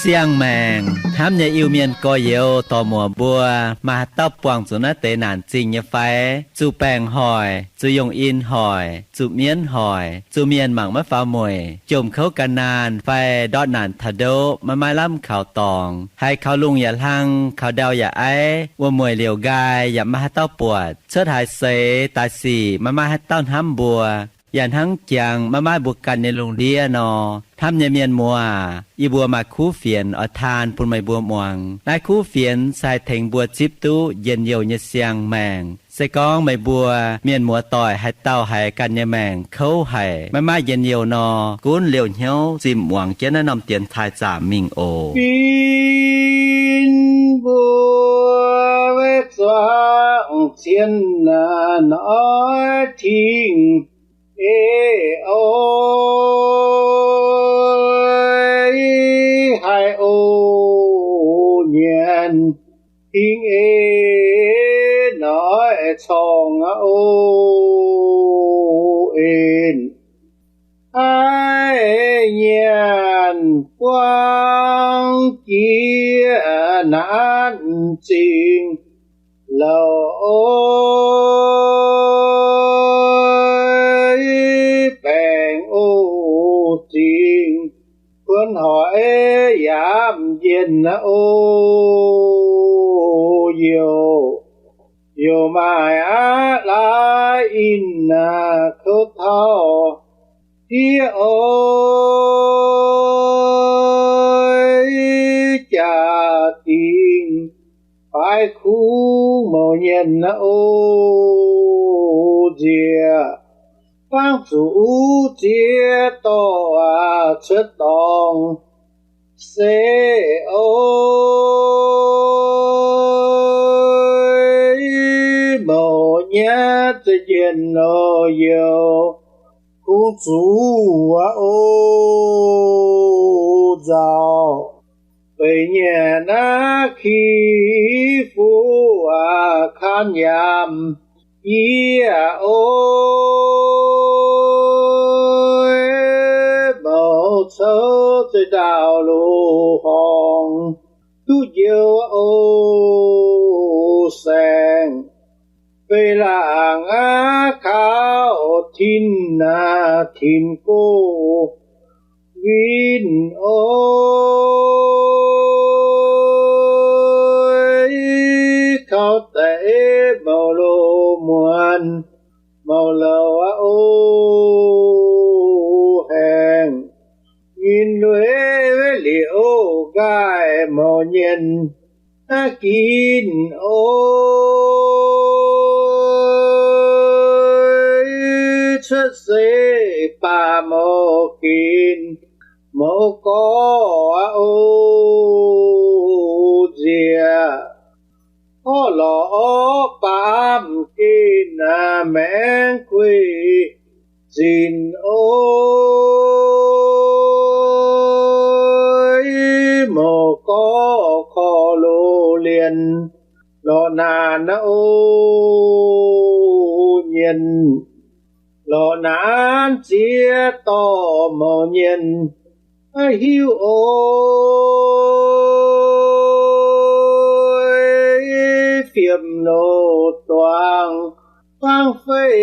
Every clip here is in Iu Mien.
Siang-maengc hnamv nyei Iu-Mienh gorx-youz dorc-muoc mbuo, maaih haaix dauh buangh zuqc naaiv deix naanc zingh nyei fai? Zuqc baengc hoic, zuqc yongh in hoic, zuqc mienv hoic, zuqc mienh mangc maiv faaux mueic, jomc kouv gan naanh fai ndortv naanc taux ndoqv maiv maaih lamh kaux dorngx, haiz kaux lungh yaac hlang, kaux ndau yaac aiv, wuom-mueic liouc nqaai yaac maiv maaih haaix dauh buatc, cuotv haaix seix daaih sic maiv maaih haaix dauh hnamv mbuo, yaac hnangv jangx maiv maaih mbuo ganh nyei lungh ndiev nor. Hnamv nyei mienh muoz, yie mbuo maaih kuv fienx oix taan bun meih mbuo muangx. Naaiv kuv fienx se haih tengx mbuo zipv duqv njien-youh nyei siang-maengc. Se gorngv meih mbuo mienh muoz-doic haaix dauh haiz ganh nyei maengc kouv haic, maiv maaih njien-youh nor, gunv liouh hnyouv zimh muangx jienv naaiv norm dienx taaih zaamc mingh oc. Fin mbuo weic zuangx cien naaiv tingx ei oc, haiz oc nyanc tingx ei noic corngh oc en. Haiz nyanc buangv jiex naanc zingh louc oc, baengc oc zingh kuonx hoic yaac mv njien oc. Youc, youc maaih aqv laaix in naaic kouv tauv diev oc, jaax dingc baaix kungx mouz nyienh oc nziex, fangv zuqc uv ziex dorh cuotv dorngx se oc, mouz nyienh za'njienv nor youc kungx zuqc oc nzauh. Beic nyanc naaiv ki fuqv kaan yaamc yie oc, mouz cou zeix ndaauv loz-horngz duqv njoux oc saeng. Beic laangc aqv kaux tin aac tin gox winh oc, kaux deix mouz loz muonz mouz louc aqv oc haengh. Min lueic liuz nqaai mouz nyienh ginv oc, cuotv se baac mouz ginv mouz gorx aqv oc nziex, orv lorz orv baamh gen aac maengx gueiv zinc oc, mouz gorx korv loz lienh lorz naanc aqv oc nyienh, lorz naanc ziex dorh mouz nyienh hiuv oc, fiem loz-duangv fangv fei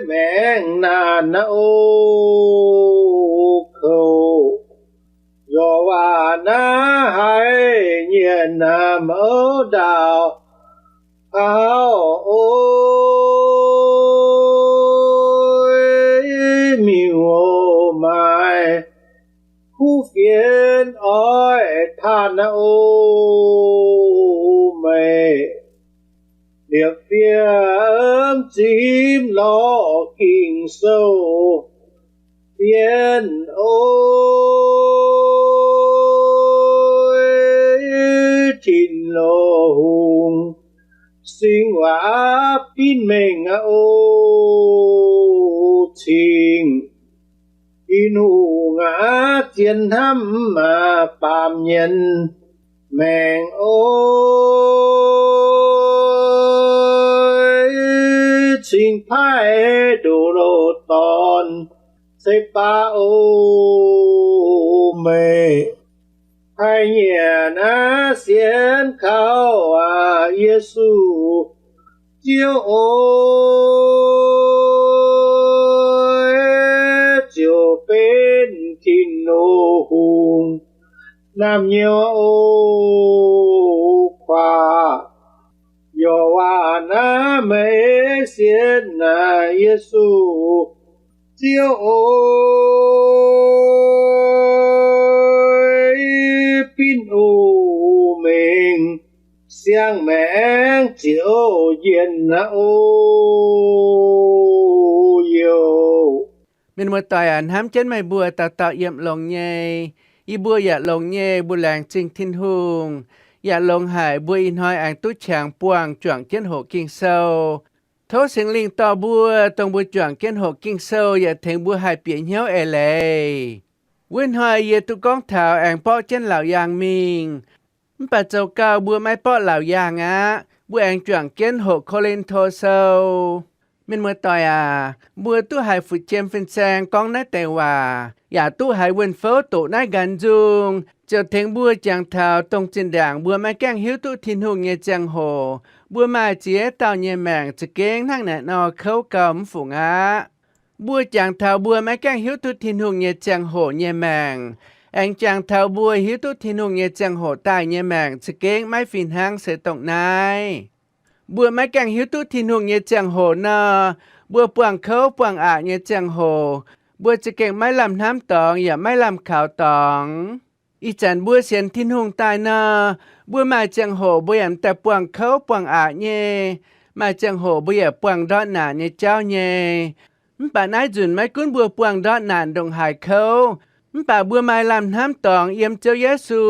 maengx naanc aqv oc kouv. Lorz waac naaiv haiz nyienx mouz ndaauh taux oc, miuc-oc maaih kuv fienx oix taanh aqv oc meih. Liepc fiem zimv lorz Ging-Sou bienv oc, Tin-Loz Hungh singx waac binv mengh aqv oc cingx. Tin-Hungh aac, zien hnamv maah, baamh nyienx maengc oix cingx paaiv ndoqc loz-dorn ceix baav oc. Meih haih nyiec naaiv sienx kaux aac, Yesu Ziouv oc, ziouc benx Tin-Hungh naamh nyouz oc. Kuaax, yaac waac naaiv meih sienx naaic, Yesu Ziouv oc, binv oc, mingh siang-maengc Ziouv yienh aqv oc. Youc, mienh muoz-doic aac, hnamv jienv meih mbuo dauh dauh yiem longx nyei. Yie mbuo yaac longx nyei, mbuo laengz zingh Tin-Hungh, yaac longx haic mbuo ih hnoi aengx duqv qangx buangh juangc jienv hoqc Ging-Sou. Tov Singx Lingh dorh mbuo, dongh mbuo juangc jienv hoqc Ging-Sou yaac tengx mbuo haih bieqc hnyouv eix leiz. Wuov hnoi yie duqv gorngv taux aengx borqv jienv laauc yaangh mingh. Mv baac zoux gau mbuo maiv borqv laauc yaangh aqv, mbuo aengx juangc jienv hoqc Ko^lin^to Sou. Mienh muoz-doic aac, mbuo duqv haiz fu'juem fin-saeng gorngv naaiv deix waac, yaac duqv haiz wuon-fouv doqc naaiv nqanx nzung, ziouc tengx mbuo jangx taux dongh zinh ndaangc mbuo maiv gaengh hiuv duqv Tin-Hungh nyei ziangh hoc, mbuo maaih ziex dauh nyei maengc za'gengh hnangv naaic nor kouv gau mv fungc aqv. Mbuo jangx taux mbuo maiv gaengh hiuv duqv Tin-Hungh nyei ziangh hoc nyei maengc, aengx jangx taux mbuo hiuv duqv Tin-Hungh nyei ziangh hoc daaih nyei maengc za'gengh maiv fih hnangv se dongh naaiv. Mbuo maiv gaengh hiuv duqv Tin-Hungh nyei ziangh hoc nor, mbuo buangh kouv buangh aqc nyei ziangh hoc, mbuo za'gengh maiv lamh hnamv dorngx yaac maiv lamh kaux dorngx. Ih zanc mbuo sienx Tin-Hungh daaih nor, mbuo maaih ziangh hoc mbuo yaac m'daaih buangh kouv buangh aqc nyei, maaih ziangh hoc mbuo yaac buangh ndortv naanc nyei jauv nyei. Mv baac naaiv nzunc maiv gunv mbuo buangh ndortv naanc ndongc haaix kouv, mv baac mbuo maaih lamh hnamv dorngx yiem Ziouv Yesu,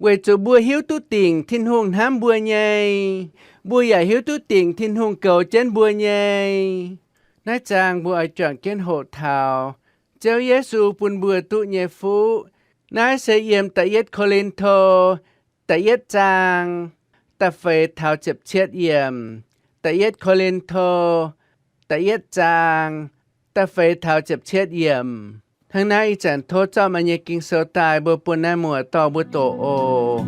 weic zuqc mbuo hiuv duqv dingc Tin-Hungh hnamv mbuo nyei. Mbuo yaac hiuv duqv dingc Tin-Hungh goux jienv mbuo nyei. Naaiv zaang mbuo oix juangc jienv hoqc taux Ziouv Yesu bun mbuo duqv nyei fuqv. Naaiv se yiem Da'yietv Ko^lin^to da'yietv zaang da'feix taux ziepc cietv yiemc. Da'yietv Ko^lin^to da'yietv zaang da'feix taux ziepc cietv yiemc. Hnangv naaiv ih zanc tov zorqv meih nyei Ging-Sou daaih mbuo bun naaiv muoz dorh mbuo doqc oc.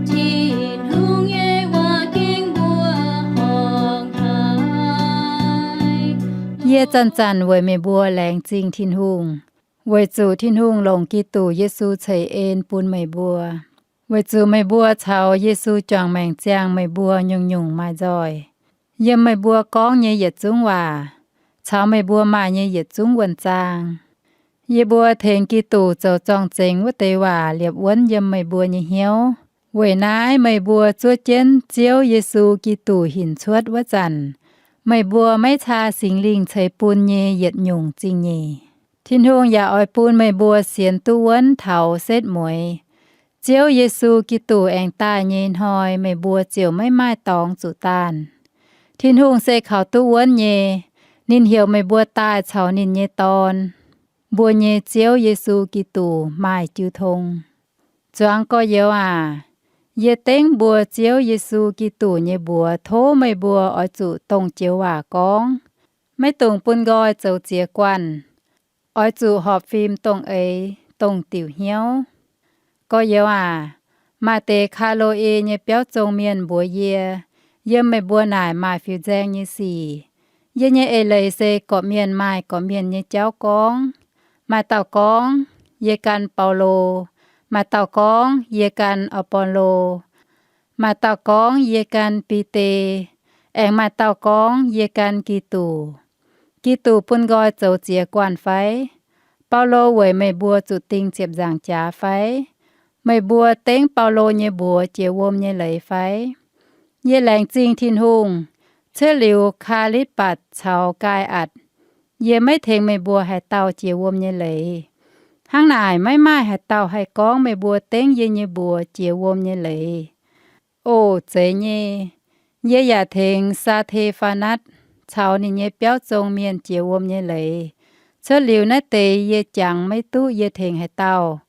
Tin-Hungh nyei waac ging mbuo horngc haic. Yie zanc-zanc weic meih mbuo laengz zingh Tin-Hungh, weic zuqc Tin-Hungh longc Giduc Yesu ceix en bun meih mbuo, weic zuqc meih mbuo caux Yesu juangc maengc ziangh meih mbuo nyungc-nyungc maaih nzoih. Yiem meih mbuo gorngv nyei yietc zungv waac, caux meih mbuo maaih nyei yietc zungv wuonh zaang, yie mbuo tengx Giduc zoux zorng-zengx wuov deix waac liepc wuonv yiem meih mbuo nyei hnyouv. Weic naaiv meih mbuo zuov jienv Ziouv Yesu Giduc hinc cuotv wuov zanc, meih mbuo maiv caa Singx Lingh ceix bun nyei yietc nyungc zingh nyeic. Tin-Hungh yaac oix bun meih mbuo sienx duqv wuonv taux setv mueiz. Ziouv Yesu Giduc aengx daaih nyei hnoi meih mbuo ziouc maiv maaih dorngx zuqc daanh. Tin-Hungh se kaux duqv wuonv nyei. Ninh heuc meih mbuo daaih caux ninh nyei Dorn, mbuo nyei Ziouv Yesu Giduc, maaih jiu tong. Zuangx gorx-youz aac, yie dengv mbuo Ziouv Yesu Giduc nyei mbuox tov meih mbuo oix zuqc dongh joux waac gorngv, maiv dungx bun nqoi zoux ziex guanh, oix zuqc horpc fim dongh eix, dongh diuc hnyouv. Gorx-youz aac, maaih deix Kaa^lo^e nyei biauv zong mienh mbuox yie, yiem meih mbuo naaic maaih fiuv-nzaeng nyei sic. Yie nyei eix leiz se gorqv-mienh maaih gorqv-mienh nyei jauv gorngv. Maaih dauh gorngv, Yie gan Baulo. Maaih dauh gorngv, Yie gan Apolo. Maaih dauh gorngv, Yie gan Bide. Aengx maaih dauh gorngv, Yie gan Giduc. Giduc bun nqoi zoux ziex guanh fai? Baulo weic meih mbuo zuqc ding ziepc nzaangc jaax fai? Meih mbuo dengv Baulo nyei mbuox jiex wuom nyei leiz fai? Yie laengz zingh Tin-Hungh, cuotv liuz Kaa^litv^batc caux Gaai^atc, yie maiv tengx meih mbuo haaix dauh jiex wuom nyei leiz. Hnangv naaic, maiv maaih haaix dauh haih gorngv meih mbuo dengv yie nyei mbuox jiex wuom nyei leiz. Oc, zeiz nyei. Yie yaac tengx Saa^te^faa^natv caux ninh nyei biauv zong mienh jiex wuom nyei leiz, Cuotv liuz naaiv deix yie jangx maiv duqv yie tengx haaix dauh.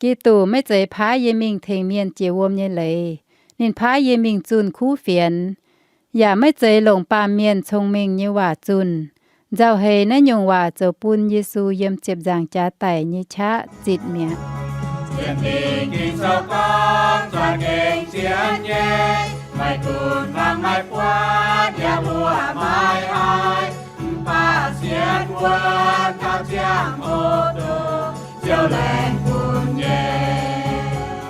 Giduc maiv zeiz paaiv yie mingh tengx mienh jiex wuom nyei leiz. Ninh paaiv yie mingh zunh kuv fienx, yaac maiv zeiz longc baamh mienh cong-mengh nyei waac zunh. Nzauh heix naaiv nyungc waac zoux bun Yesu yiem ziepc nzaangc jaax daic nyei qaqv zitc mi'aqv.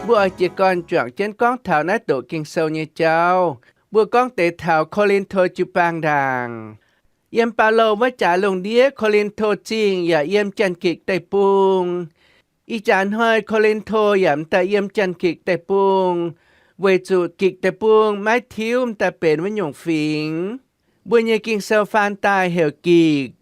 Mbuo oix jiez gorn juangc jienv gorngv taux naaiv doqc Ging-Sou nyei jauv. Mbuo gorngv deix taux Ko^lin^to jiu-baang ndaangc. Yiem Baulo wuov jaax lungh ndiev Ko^lin^to Zingh yaac yiem Janx-Gikc Deic-Bung. Ih jaax hnoi Ko^lin^to yaac m'daaih yiem Janx-Gikc Deic-Bung, weic zuqc Gikc Deic-Bung maiv tiuv m'daaih benx wuov nyungc fingx. Mbuo nyei Ging-Sou faan daaih heuc Gikc,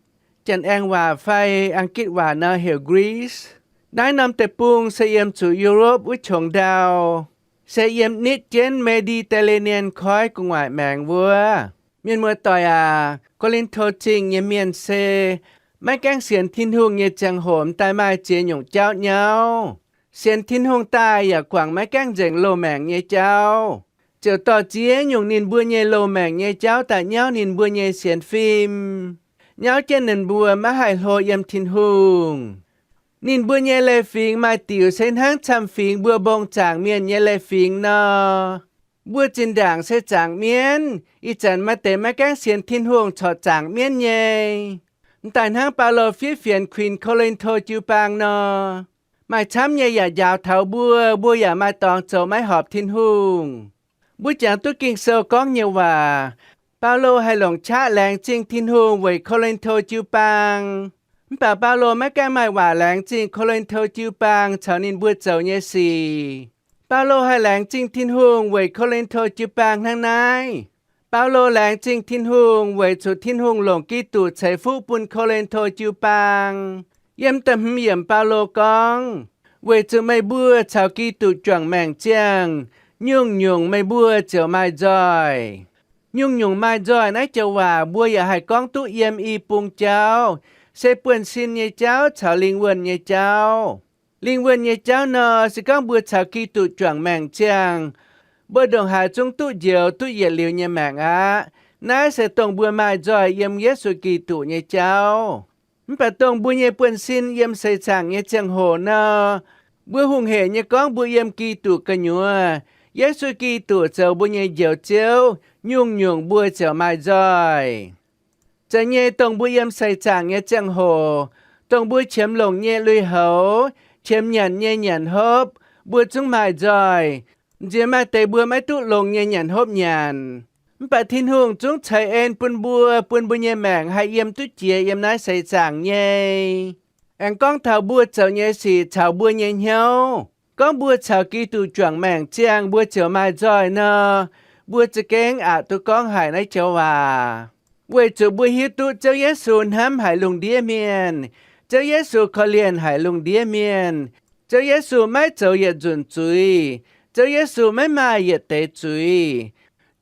Janx-Aengx Waac fai Aengitv Waac nor heuc Greece. Naaiv norm deic-bung se yiem zuqc Europe wuov qongx ndau, se yiem nitv jienv Mediterranean Koiv gu'nguaaic maengx wuov. Mienh muoz-doic aac, Ko^lin^to Zingh nyei mienh se maiv gaengh sienx Tin-Hungh nyei ziangh hoc m'daaih maaih ziex nyungc jauv nyauv. Sienx Tin-Hungh daaih yaac guangc maiv gaengh nzengc loz-maengc nyei jauv. Ziouc dorh ziex nyungc ninh mbuo nyei loz-maengc nyei jauv daaih nyauv ninh mbuo nyei sienx fim, nyauv jienv ninh mbuo maiv haih hlo yiem Tin-Hungh. Ninh mbuo nyei leiz-fingx maaih diuc se hnangv camv-fingx mbuo mbong zaangc mienh nyei leiz-fingx nor. Mbuo zinh ndaangc se zaangc mienv, ih zanc maaih deix maiv gaengh sienx Tin-Hungh corc zaangc mienv nyei. M'daaih hnangv Baulo fiev fienx kuinx Ko^lin^to jiu-baang nor, maaih camv nyei yaac njaaux taux mbuo, mbuo yaac maaih dorngx zoux maiv horpc Tin-Hungh. Mbuo jangx duqv Ging-Sou gorngv nyei waac, Baulo haih longc qaqv laengz zingh Tin-Hungh weic Ko^lin^to jiu-baang. Mv baac Baulo maiv gaengh maaih waac laengz zingh Ko^lin^to jiu-baang caux ninh mbuo zoux nyei sic. Baulo haih laengz zingh Tin-Hungh weic Ko^lin^to jiu-baang hnangv naaiv. Baulo laengz zingh Tin-Hungh weic zuqc Tin-Hungh longc Giduc ceix fuqv bun Ko^lin^to jiu-baang. Yiem da'hmz yiemc Baulo gorngv, weic zuqc meih mbuo caux Giduc juangc maengc ziangh, nyungc-nyungc meih mbuo ziouc maaih nzoih. Nyungc-nyungc maaih nzoih naaiv joux waac mbuo yaac haih gorngv duqv yiem i bung jauv, se buonv-sin nyei jauv caux lingh wuonh nyei jauv. Lingh wuonh nyei jauv nor, se gorngv mbuo caux Giduc juangc maengc ziangh, mbuo ndongc haaix zungv duqv njoux duqv yietc liuz nyei maengc aqv. Naaiv se dongh mbuo maaih nzoih yiem Yesu Giduc nyei jauv. Mv baac dongh mbuo nyei buonv-sin yiem seix zaangc nyei ziangh hoc nor, mbuo hungh hec nyei gorngv mbuo yiem Giduc gu'nyuoz, Yesu Giduc zoux mbuo nyei Njoux Ziouv, nyungc-nyungc mbuo ziouc maaih nzoih. Zeiz nyei dongh mbuo yiem seix zaangc nyei ziangh hoc, dongh mbuo qiemx longc nyei lui-houx, qiemx nyanc nyei nyanc hopv, mbuo zungv maaih nzoih. Nziex maaih deix mbuo maiv duqv longx nyei nyanc hopv nyanc. Mv baac Tin-Hungh zungv ceix en bun mbuo, bun mbuo nyei maengc haih yiem duqv jiex yiem naaiv seix zaangc nyei. Aengx gorngv taux mbuo zoux nyei sic caux mbuo nyei hnyouv. Gorngv mbuo caux Giduc juangc maengc ziangh mbuo ziouc maaih nzoih nor, mbuo za'gengh aqc duqv gorngv haic naaiv joux waac. Weic zuqc mbuo hiuv duqv Ziouv Yesu hnamv haic lungh ndiev mienh. Ziouv Yesu korv-lienh haic lungh ndiev mienh. Ziouv Yesu maiv zoux yietc nzunc zuiz. Ziouv Yesu maiv maaih yietc deix zuiz.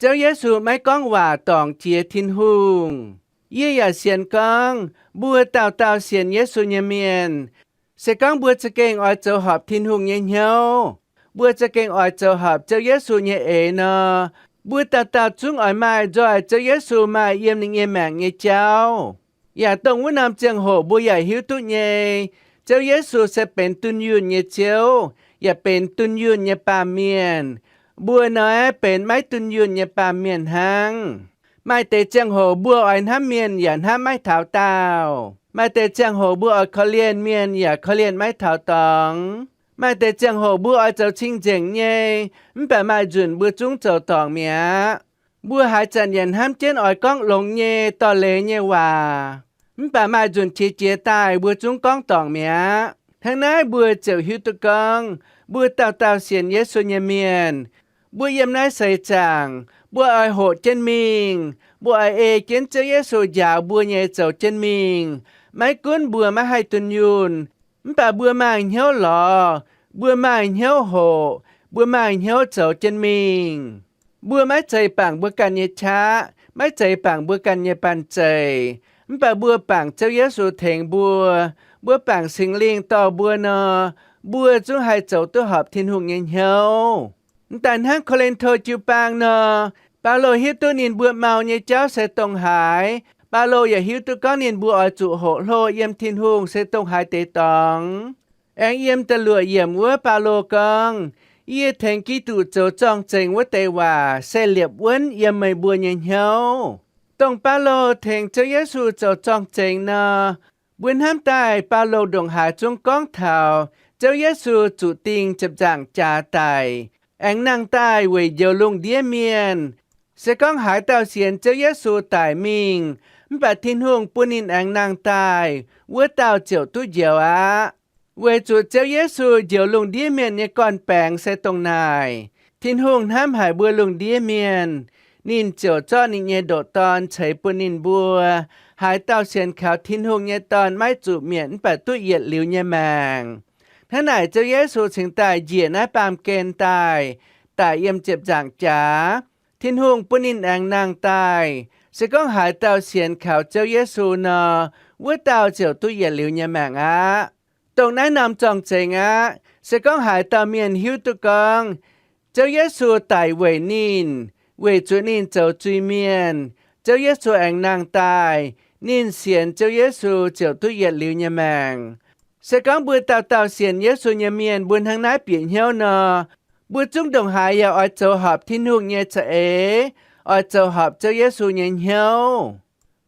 Ziouv Yesu maiv gorngv waac dorngc jiex Tin-Hungh. Yie yaac sienx gorngv mbuo dauh dauh sienx Yesu nyei mienh, se gorngv mbuo za'gengh oix zoux horpc Tin-Hungh nyei hnyouv, mbuo za'gengh oix zoux horpc Ziouv Yesu nyei eix nor, mbuo dauh dauh zungv oix maaih nzoih Ziouv Yesu maaih yiem ninh nyei maengc nyei jauv. Yaac dongh wuov norm ziangh hoc mbuo yaac hiuv duqv nyei, Ziouv Yesu se benx dunh yunh nyei Ziouv, yaac benx dunh yunh nyei baamh mienh. Mbuo nor aeqv, benx maiv dunh yunh nyei baamh mienh hnangv. Maaih deix ziangh hoc mbuo oix hnamv mienh yaac hnamv maiv taux daauh. Maaih deix ziangh hoc mbuo oix korv-lienh mienh yaac korv-lienh maiv taux dorngx. Maaih deix ziangh hoc mbuo oix zoux cing-nzengc nyei, mv baac maaih nzunc mbuo zungv zoux dorngc mi'aqv. Mbuo haaix zanc yaac hnamv jienv oix gorngv longx nyei, dorh leiz nyei waac, mv baac maaih nzunc qiex jiez daaih mbuo zungv gorngv dorngc mi'aqv. Hnangv naaiv mbuo ziouc hiuv duqv gorngv mbuo dauh dauh sienx Yesu nyei mienh, mbuo yiem naaiv seix zaangc, mbuo oix hoqc jienv mingh. Mbuo oix ei jienv Ziouv Yesu njaaux mbuo nyei zoux jienv mingh. Maiv gunv mbuo maiv haih dunh yunh, mv baac mbuo maaih hnyouv lorz, mbuo maaih hnyouv hoqc, mbuo maaih hnyouv zoux jienv mingh. Mbuo maiv zeiz bangc mbuo ganh nyei qaqv, maiv zeiz bangc mbuo ganh nyei banh zeic, Mv baac mbuo bangc Ziouv Yesu tengx mbuo, mbuo bangc Singx Lingh dorh mbuo nor, mbuo zungv haih zoux duqv horpc Tin-Hungh nyei hnyouv. Mv daaih hnangv Ko^lin^to jiu-baang nor, Baulo hiuv duqv ninh mbuo mau nyei jauv se dongh haaix. Baulo yaac hiuv duqv gorngv ninh mbuo oix zuqc hoqc hlo yiem Tin-Hungh se dongh haaix deix dorngx. Aengx yiem da'luoqc yiemc wuov Baulo gorngv, Yie tengx Giduc zoux zorng-zengx wuov deix waac se liepc wuonv yiem meih mbuo nyei hnyouv. Dongh Baulo tengx Ziouv Yesu zoux zorng-zengx nor, mbuo hnamv daaih Baulo ndongc haaix zungv gorngv taux Ziouv Yesu zuqc dingh ziepc nzaangc jaax daic, aengx nangh daaih weic njoux lungh ndiev mienh. Se gorngv haaix dauh sienx Ziouv Yesu daic mingh, mv baac Tin-Hungh bun ninh aengx nangh daaih, wuov dauh ziouc duqv njoux aqv. Weic zuqc Ziouv Yesu njoux lungh ndiev mienh nyei gorn-baengx se dongh naaic, Tin-Hungh hnamv haic mbuo lungh ndiev mienh, ninh ziouc zorqv ninh nyei ndoqc Dorn ceix bun ninh mbuo. Haaix dauh sienx kaux Tin-Hungh nyei Dorn maiv zuqc mietc mv baac duqv yietc liuz nyei maengc. Hnangv naaic Ziouv Yesu cingx daaih njiec naaiv baamh gen daaih, daic yiem ziepc nzaangc jaax. Tin-Hungh bun ninh aengx nangh daaih. Se gorngv haaix dauh sienx kaux Ziouv Yesu nor, wuov dauh ziouc duqv yietc liuz nyei maengc aqv. Dongh naaiv norm zorng-zengx aqv. Se gorngv haaix dauh mienh hiuv duqv gorngv Ziouv Yesu daic weic ninh, weic zuqc ninh zoux zuiz-mienh, Ziouv Yesu aengx nangh daaih, ninh sienx Ziouv Yesu ziouc duqv yietc liuz nyei maengc. Se gorngv mbuo dauh dauh sienx Yesu nyei mienh mbuo hnangv naaiv bieqc hnyouv nor, mbuo zungv ndongc haaix yaac oix zoux horpc Tin-Hungh nyei za'eix, oix zoux horpc Ziouv Yesu nyei hnyouv.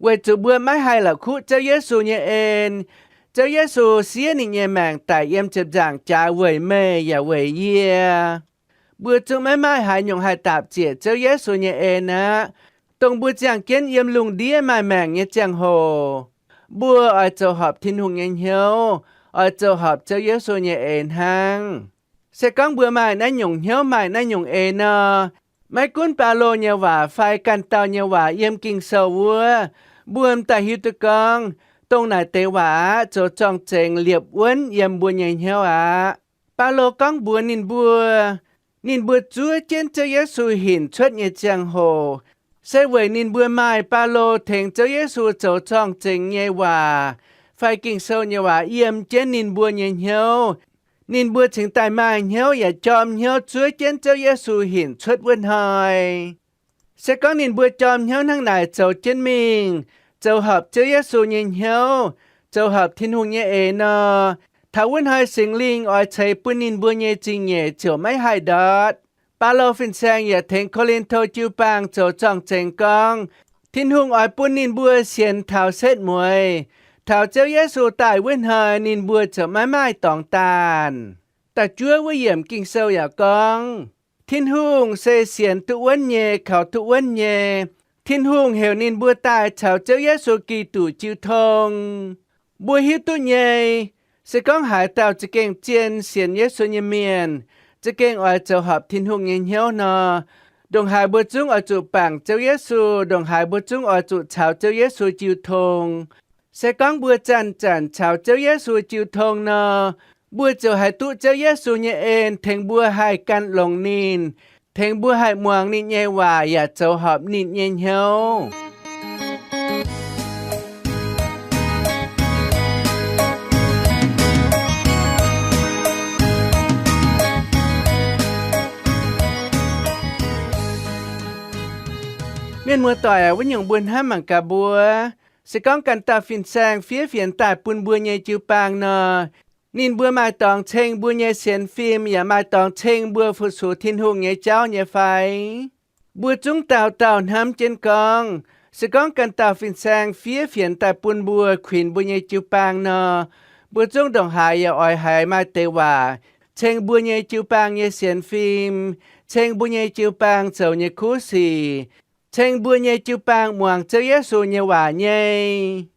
Weic zuqc mbuo maiv haih la'kuqv Ziouv Yesu nyei en. Ziouv Yesu siev ninh nyei maengc daic yiem ziepc nzaangc jaax weic meih yaac weic yie. Mbuo zungv maiv maaih haaix nyungc haih daapc ziec Ziouv Yesu nyei en aqv. Dongh mbuo ziangh jienv yiem lungh ndiev maaih maengc nyei ziangh hoc, mbuo oix zoux horpc Tin-Hungh nyei hnyouv, oix zoux horpc Ziouv Yesu nyei eix hnangv. Se gorngv mbuo maaih naaiv nyungc hnyouv, maaih naaiv nyungc eix nor, maiv gunv Baulo nyei waac fai ganh dauh nyei waac yiem Ging-Sou wuov, mbuo m'daaih hiuv duqv gorngv dongh naaic deix waac aqv zoux zorng-zengx liepc wuonv yiem mbuo nyei hnyouv aqv. Baulo gorngv mbuox ninh mbuo, ninh mbuo zuov jienv Ziouv Yesu hinc cuotv nyei ziangh hoc, se weic ninh mbuo maaih Baulo tengx Ziouv Yesu zoux zorng-zengx nyei waac fai Ging-Sou nyei waac yiem jienv ninh mbuo nyei hnyouv. Ninh mbuo cingx daaih maaih hnyouv yaac jorm hnyouv zuov jienv Ziouv Yesu hinc cuotv wuov hnoi. Se gorngv ninh mbuo jorm hnyouv hnangv naaic zoux jienv mingh, zoux horpc Ziouv Yesu nyei hnyouv, zoux horpc Tin-Hungh nyei eix nor, taux wuov hnoi Singx Lingh oix ceix bun ninh mbuo nyei zingh nyeic ziouc maiv haih ndortv. Baulo fin-saeng yaac tengx Ko^lin^to jiu-baang zoux zorng-zengx gorngv, Tin-Hungh oix bun ninh mbuo sienx taux setv mueiz, taux Ziouv Yesu daaih wuov hnoi ninh mbuo ziouc maiv maaih dorngx daanh. Da'juov wuov yiemc Ging-Sou yaac gorngv, Tin-Hungh se sienx duqv wuonv nyei, kaux duqv wuonv nyei. Tin-Hungh heuc ninh mbuo daaih caux Ziouv Yesu Giduc jiu tong. Mbuo hiuv duqv nyei, se gorngv haaix dauh za'gengh zien sienx Yesu nyei mienh, za'gengh oix zoux horpc Tin-Hungh nyei hnyouv nor, ndongc haaix mbuo zungv oix zuqc bangc Ziouv Yesu, ndongc haaix mbuo zungv oix zuqc caux Ziouv Yesu jiu tong. Se gorngv mbuo zanc-zanc caux Ziouv Yesu jiu tong nor, mbuo ziouc haih duqv Ziouv Yesu nyei en tengx mbuo haih gan longx ninh, tengx mbuo haih muangx ninh nyei waac yaac zoux horpc ninh nyei hnyouv. Mienh muoz-doic aac, wuov nyungc mbuo hnamv mangc gaax mbuo, se gorngv ganh dauh fin-saeng fiev fienx daaih bun mbuo nyei jiu-baang nor, ninh mbuo maaih dorngx ceng mbuo nyei sienx fim yaac maaih dorngx ceng mbuo fu-sux Tin-Hungh nyei jauv nyei fai? Mbuo zungv dauh dauh hnamv jienv gorngv, se gorngv ganh dauh fin-saeng fiev fienx daaih bun mbuo kuinx mbuo nyei jiu-baang nor, mbuo zungv ndongc haaix yaac oix haiz maaih deix waac ceng mbuo nyei jiu-baang nyei sienx fim, ceng mbuo nyei jiu-baang zoux nyei kuv sic, ceng mbuo nyei jiu-baang muangx Ziouv Yesu nyei waac nyei.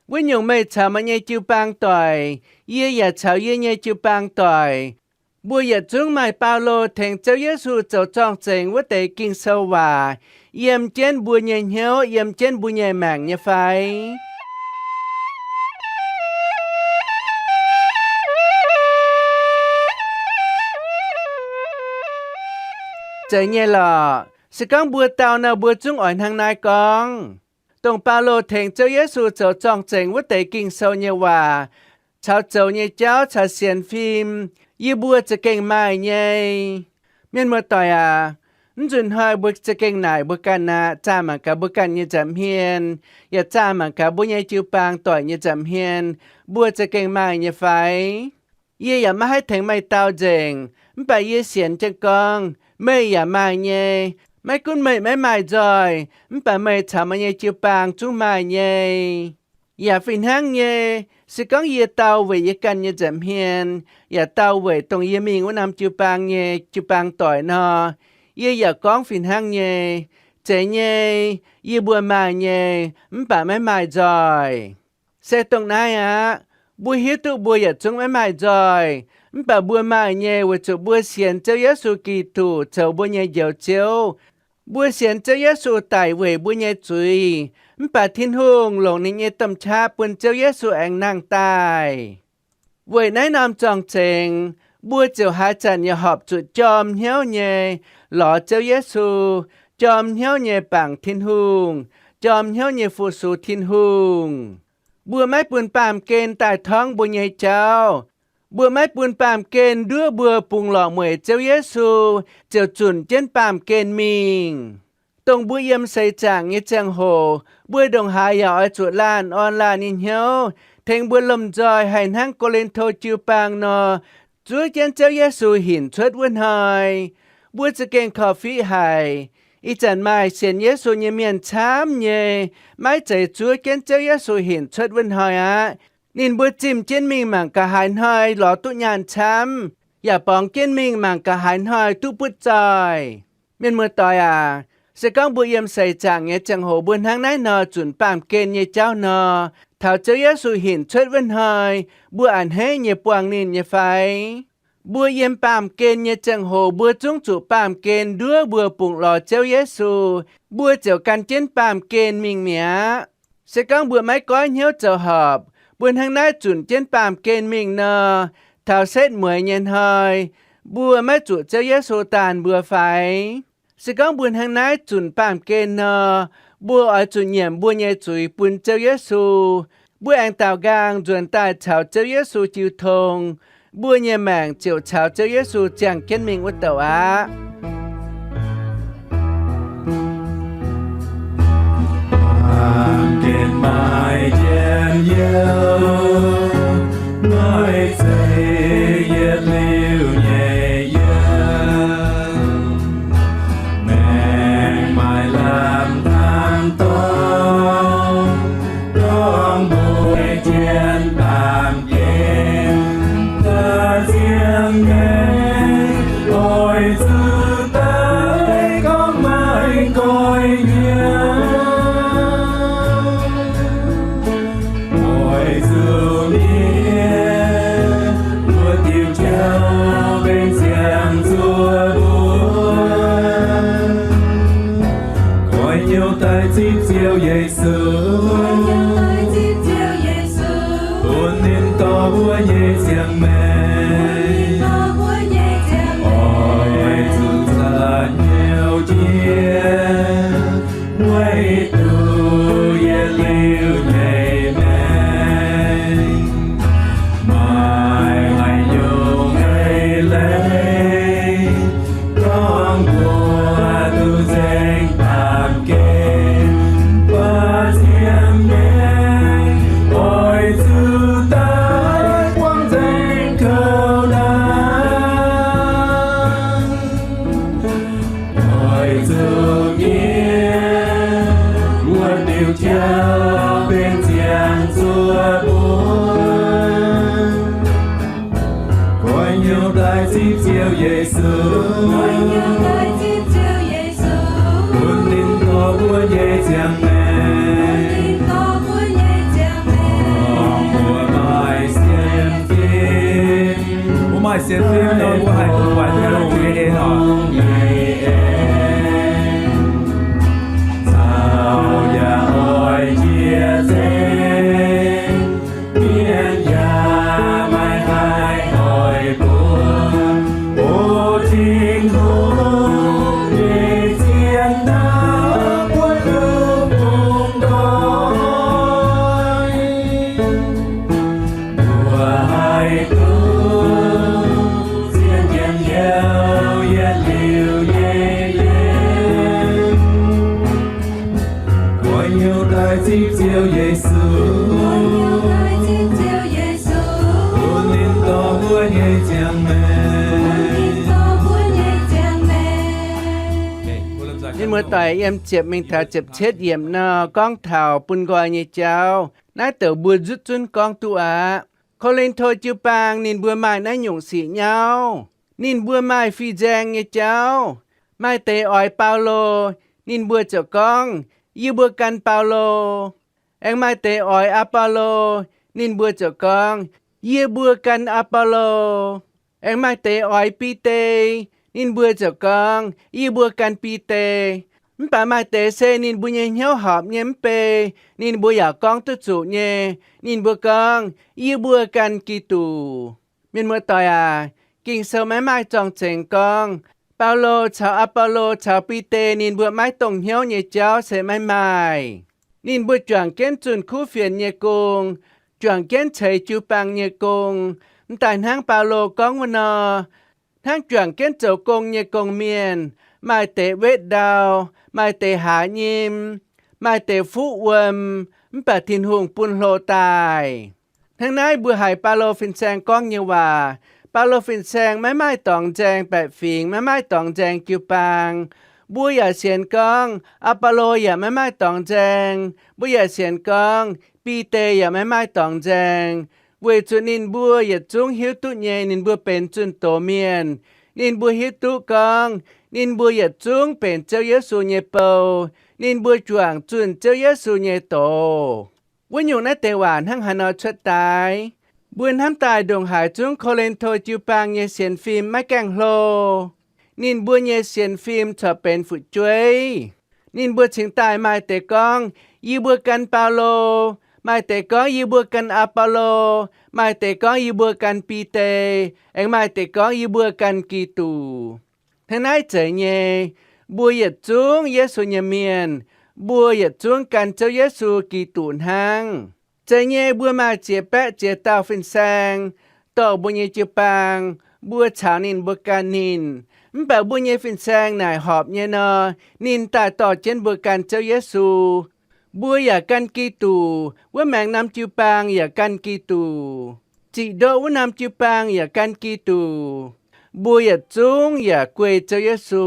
Wuov nyungc meih caux meih nyei jiu-baang doic, yie yaac caux yie nyei jiu-baang doic, mbuo yietc zungv maaih Baulo tengx Ziouv Yesu zoux zorng-zengx wuov deix Ging-Sou waac yiem jienv mbuo nyei hnyouv, yiem jienv mbuo nyei maengc nyei fai? Zeiz nyei lorqc. Se gorngv mbuo dau nor, mbuo zungv oix hnangv naaiv gorngv. dongh Baulo tengx Ziouv Yesu zoux zorng-zengx wuov deix Ging-Sou nyei waac, caux zoux nyei jauv caux sienx fim, yie mbuo za'gengh maaih nyei. Mienh muoz-doic aac, mv nzunc hnoi mbuo za'gengh naaic mbuo ganh aqv, zaah mangc gaax mbuo ganh nyei nza'hmien, yaac zaah mangc gaax mbuo nyei jiu-baang doic nyei nza'hmien, mbuo za'gengh maaih nyei fai? Yie yaac maiv haih tengx meih dau nzengc, mv baac yie sienx jienv gorngv meih yaac maaih nyei. Maiv gunv meih maiv maaih nzoih, mv baac meih caux meih nyei jiu-baang zungv maaih nyei. Yaac fih hnangv nyei, se gorngv yie dau weic yie ganh nyei nza'hmien, yaac dau weic dongh yie mingh wuov norm jiu-baang nyei jiu-baang doic nor, yie yaac gorngv fih hnangv nyei. Zeiz nyei, yie mbuo maaih nyei, mv baac maiv maaih nzoih. Se dongh naaiv aqv. Mbuo hiuv duqv mbuo yietc zungv maiv maaih nzoih, mv baac mbuo maaih nyei weic zuqc mbuo sienx Ziouv Yesu Giduc zoux mbuo nyei Njoux Ziouv. Mbuo sienx Ziouv Yesu daic weic mbuo nyei zuiz, mv baac Tin-Hungh longc ninh nyei domh qaqv bun Ziouv Yesu aengx nangh daaih. Weic naaiv norm zorng-zengx, mbuo ziouc haaix zanc yaac horpc zuqc jorm hnyouv nyei lorz Ziouv Yesu, jorm hnyouv nyei bangc Tin-Hungh, jorm hnyouv nyei fu-sux Tin-Hungh. Mbuo maiv bun baamh gen daaih torngv mbuo nyei jauv. Mbuo maiv bun baamh gen nduov mbuo bungx lorqc mueic Ziouv Yesu ziouc zunc jienv baamh gen mingh. Dongh mbuo yiem seix zaangc nyei ziangh hoc, mbuo ndongc haaix yaac oix zuqc laanh orn laanh nyei hnyouv, tengx mbuo lomh nzoih haih hnangv Ko^lin^to jiu-baang nor, zuov jienv Ziouv Yesu hinc cuotv wuov hnoi. Mbuo za'gengh korv-fiqv haic. Ih zanc maaih sienx Yesu nyei mienh camv nyei maiv zeiz zuov jienv Ziouv Yesu hinc cuotv wuov hnoi aqv. Ninh mbuo zimh jienv mingh mangc gaax haaix hnoi lorz duqv nyaanh camv, yaac borngz jienv mingh mangc gaax haaix hnoi duqv butv zoih. Mienh muoz-doic aac, se gorngv mbuo yiem seix zaangc nyei ziangh hoc mbuo hnangv naaiv nor zunc baamh gen nyei jauv nor, taux Ziouv Yesu hinc cuotv wuov hnoi, mbuo a'hneiv nyei buangh ninh nyei fai? Mbuo yiem baamh gen nyei ziangh hoc mbuo zungv zuqc baamh gen nduov mbuo bungx lorz Ziouv Yesu, mbuo ziouc gan jienv baamh gen mingh mi'aqv. Se gorngv mbuo maiv goiv hnyouv zoux horpc, mbuo hnangv naaiv zunc jienv baamh gen mingh nor, taux setv mueiz nyei hnoi, mbuo maiv zuqc Ziouv Yesu daanh mbuo fai? Se gorngv mbuo hnangv naaiv zunc baamh gen nor, mbuo oix zuqc nyiemc mbuo nyei zuiz bun Ziouv Yesu. Mbuo aengx daaux nqaang nzuonx daaih caux Ziouv Yesu jiu tong, mbuo nyei maengc ziouc caux Ziouv Yesu ziangh jienv mingh wuov douc aqv. Baamh gen maaih njien-youh, maaih zeiz yietc liuz nyei yiem. Maengc maaih lamh hnangv dorngx, dorngx mbuo jienv baamh gen, da'zienz maengc oix zuqc daaih gorngv maaih nqoi hnyouv. Oix zuqc mienh wuov diuh jauv benx ziangh zuoqv mbuo. Nqoi hnyouv daaih zipv Ziouv Yesu, bun ninh dorh mbuo nyei ziangh maengc. Oix zuqc za'hnyouv jiex weic duqv yietc liuz nyei maengc. Maaih haaix nyungc eix leiz gorngv mbuo duqv nzengc baamh gen, mbuo ziangh maengc oix zuqc daaih buangh nzengc kouv naaiv. Oix zuqc mienh wuov diuh jauv benx ziangh zuoqv mbuo. Nqoi hnyouv daaih zipv Ziouv Yesu, bun ninh dorh mbuo nyei ziangh maengc. Mbuo maaih sienx fim, mbuo maaih sienx fim nor, mbuo haih duqv buatc Tin-Hungh nyei eix hnoi. Caux yaac oix jiex nzengc, mienh yaac maiv haih oix bun. O Tin-Hungh, meih zien ndaauv buonv duqv bungx nqoi. Zipv Ziouv Yesu, bun ninh dorh mbuo nyei ziangh maengc. Mienh muoz-doic, yiem ziepc mingh taux ziepc cietv yiemc nor gorngv taux bun nqoi nyei jauv. Naaiv douc mbuo nzutv zunv gorngv duqv aqv. Ko^lin^to jiu-baang ninh mbuo maaih naaiv nyungc sic nyauv. Ninh mbuo maaih fih nzaeng nyei jauv. Maaih deix oix Baulo, ninh mbuo ziouc gorngv, Yie mbuo gan Baulo. Aengx maaih deix oix Apollo, ninh mbuo ziouc gorngv, Yie mbuo gan Apollo. Aengx maaih deix oix Bide, ninh mbuo ziouc gorngv, Yie mbuo gan Bide. Mv baac maaih deix se ninh mbuo nyei hnyouv horpc nyei mv bei, ninh mbuo yaac gorngv duqv zuqc nyei. Ninh mbuo gorngv, Yie mbuo gan Giduc. Mienh muoz-doic aac, Ging-Sou maiv maaih zorng-zengx gorngv Baulo caux Apollo caux Bide ninh mbuo maiv dongh hnyouv nyei jauv se maiv maaih. Ninh mbuo juangc jienv zunh kuv fienx nyei gong, juangc jienv ceix jiu-baang nyei gong, m'daaih hnangv Baulo gorngv wuov nor, hnangv juangc jienv zoux gong nyei gong-mienh, maaih deix wetv ndau, maaih deix haaz nyim, maaih deix fuqv wuom, mv baac Tin-Hungh bun hlo daaih. Hnangv naaiv mbuo haiz Baulo fin-saeng gorngv nyei waac. Baulo fin-saeng maiv maaih dorngx nzaeng baeqc fingx, maiv maaih dorngx nzaeng jiu-baang. Mbuo yaac sienx gorngv Apollo yaac maiv maaih dorngx nzaeng. Mbuo yaac sienx gorngv Bide yaac maiv maaih dorngx nzaeng, weic zuqc ninh mbuo yietc zungv hiuv duqv nyei ninh mbuo benx zunh doz mienh. Ninh mbuo hiuv duqv gorngv ninh mbuo yietc zungv benx Ziouv Yesu nyei bou. Ninh mbuo juangc zunh Ziouv Yesu nyei doz. Wuov nyungc naaiv deix waac hnangv haaix nor cuotv daaih? Mbuo hnamv daaih ndongc haaix zungv Ko^lin^to jiu-baang nyei sienx fim maiv gaengh hlo. Ninh mbuo nyei sienx fim corc benx fu'jueiv. Ninh mbuo cingx daaih maaih deix gorngv, Yie mbuo gan Baulo, maaih deix gorngv, Yie mbuo gan Apollo, maaih deix gorngv, Yie mbuo gan Bide, aengx maaih deix gorngv, Yie mbuo gan Giduc. Hnangv naaiv zeiz nyei, mbuo yietc zungv Yesu nyei mienh, mbuo yietc zungv gan Ziouv Yesu Giduc hnangv. Zeiz nyei, mbuo maaih ziex baeqv ziex dauh fin-saeng dorh mbuo nyei jiu-baang, mbuo caux ninh mbuo gan ninh. Mv baac mbuo nyei fin-saeng naaic horpc nyei nor, ninh daaih dorh jienv mbuo gan Ziouv Yesu. Mbuo yaac gan Giduc, wuov maengx norm jiu-baang yaac gan Giduc, ziqc ndoqv wuov norm jiu-baang yaac gan Giduc. Mbuo yietc zungv yaac guei Ziouv Yesu,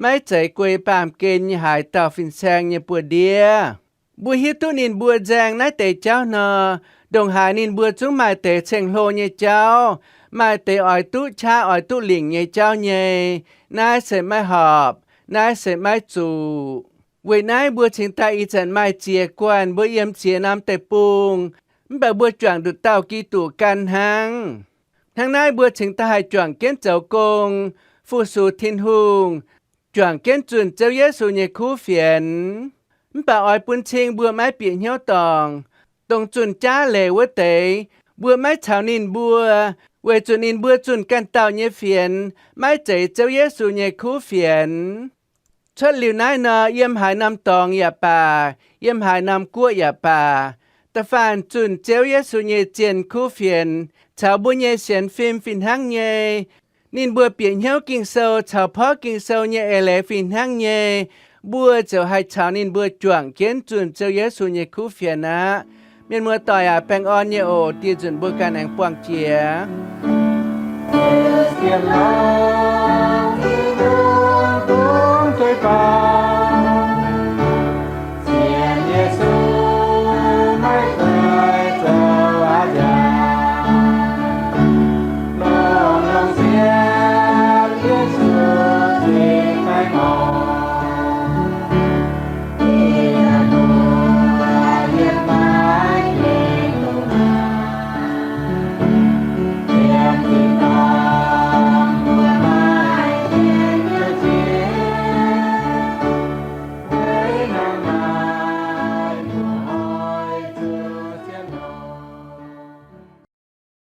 maiv zeiz guei baamh gen nyei haaix dauh fin-saeng nyei buoz-ndiev. Mbuo hiuv duqv ninh mbuo nzaeng naaiv deix jauv nor, ndongc haaix ninh mbuo zungv maaih deix ceng-hlo nyei jauv, maaih deix oix duqv qaqv oix duqv lingc nyei jauv nyei. Naaiv se maiv horpc, naaiv se maiv zuqc. Weic naaiv mbuo cingx daaih ih zanc maaih ziex guanh mbuo yiem ziex norm deic-bung, mv baac mbuo juangc nduqc dauh Giduc gan hnangv. Hnangv naaiv mbuo cingx daaih haih juangc jienv zoux gong, fu-sux Tin-Hungh, juangc jienv zunh Ziouv Yesu nyei kuv fienx. Mv baac oix bun cing mbuo maiv bieqc hnyouv dorngc. Dongh zunh jaav leiz wuov deix, mbuo maiv caux ninh mbuo, weic zuqc ninh mbuo zunh ganh dauh nyei fienx, maiv zeiz Ziouv Yesu nyei kuv fienx. Cuotv liuz naaiv nor, yiem haaix norm dorngx yaac baac, yiem haaix norm guoqv yaac baac, da'faanh zunh Ziouv Yesu nyei zienh kuv fienx caux mbuo nyei sienx fim fih hnangv nyei. Ninh mbuo bieqc hnyouv Ging-Sou caux porv Ging-Sou nyei eix leiz fih hnangv nyei, mbuo ziouc haih caux ninh mbuo juangc jienv zunh Ziouv Yesu nyei kuv fienx aqv. Mienh muoz-doic aac, baengh orn nyei oc. Dieh nzunc mbuo ganh aengx buangh jiex.